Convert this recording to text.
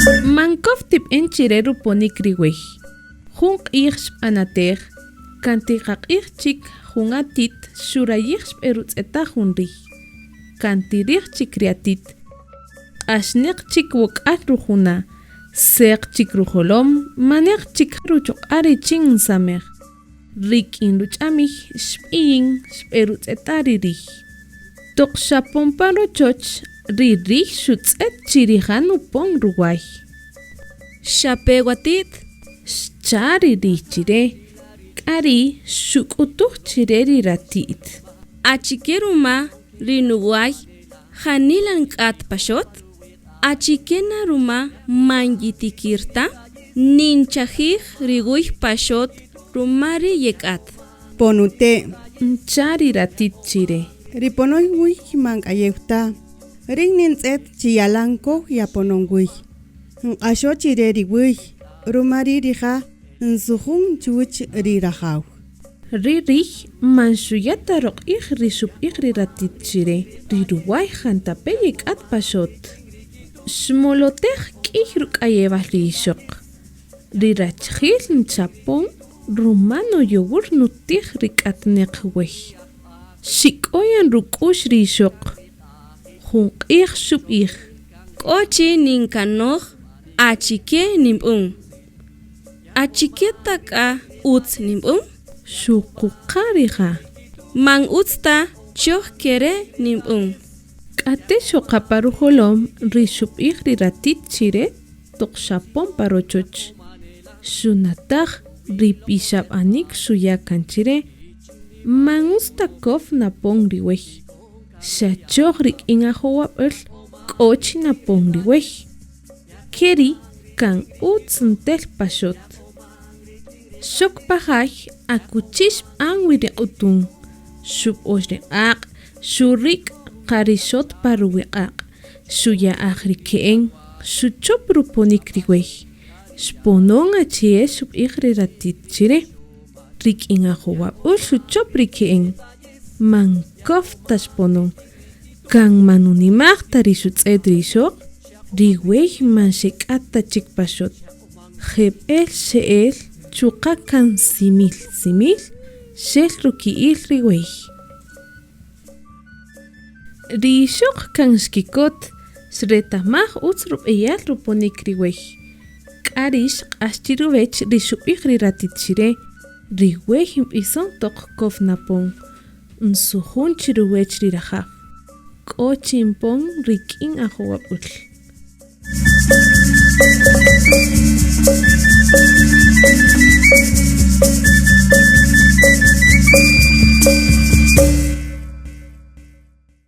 Man kow tib'en chi re ruponik ri wey. Jun q'ij xb'anatej, kan tiqaq'ij chik jun atit xurayij xb'erutz'eta' jun riy. Kan tirij chik ri atit. Q'axneq chik wok'al rujuna', seq chik rujolom, maneq chik ruchuq'a' richin nsamej. Rik'in ruch'amij xb'iyin xb'erutz'eta' ri riy. Toq xapon pa rochoch, ri riy xutz'et chi rija' nupon ruway. Xape wati't? Xcha' ri riy chire, k'a ri' xuk'utuj chire ri rati't. Achike ruma ri nuway janila nk'at pa xot? Achike na ruma man yitikir ta ninchajij ri wuy pa xot ruma ri yek'at? Ponute'. Ncha' ri ratit chi re. Ri ponoy wuy man k'ayew ta. Rïn nintz'ët chi yalan kow yaponon wuy. Nq'axo chi re ri wuy, ruma ri' rija' nsujun chuwäch ri rajaw. Ri riy man xuya' ta ruq'ij ri xub'ij ri ratit chi re, ri ruway jantape' yek'at pa xot. Xmolotej k'iy ruk'ayewal ri ixöq. Ri rachjil nchapon ruma noyowür nutij ri k'atneq wey. Xik'o yan ruk'u'x ri ixöq. Jun q'ij xub'ij. K'o chi ninkanoj achike ninb'än. Achike ta k'a ütz ninb'än? Xuquqa' rija'. Man ütz ta choj ke re' ninb'än. K'ate' xoqa pa rujolom ri xub'ij ri ratit chi re toq xapon pa rochoch. Xunataj ri pixab'anik xuya' kan chi re, Man utz ta kow napon ri wey. Xa choj rik'in ajowab'äl k'o chi napon ri wey. Ke ri' kan ütz ntel pa xot. Xok pa jay akuchi xb'an wi ri q'utun, xub'ox ri q'aq', xurik' qa ri xot pa ruwi' q'aq', xuya'aj ri ke'en, xuchöp ruponik ri wey. Xponon achi'el xub'ij ri ratit chi re. Rik'in ajowab'äl xuchöp ri ke'en, man kow ta xponon. Kan man nunimaj ta ri xutz'ët ri ixöq, ri wey man xek'at ta chik pa xot. Jeb'ël xe'el chuqa' kan simil simil xel ruki'il ri wey. Ri ixöq kan xkikot, xretamaj ütz rub'eyal ruponik ri wey. K'a ri' xq'ax chi ruwech ri xub'ij ri ratit chi re, Ri wey nb'ison toq kow napon, nsujun chi ruwech ri rajaw. K'o chi npon rik'in ajowab'äl.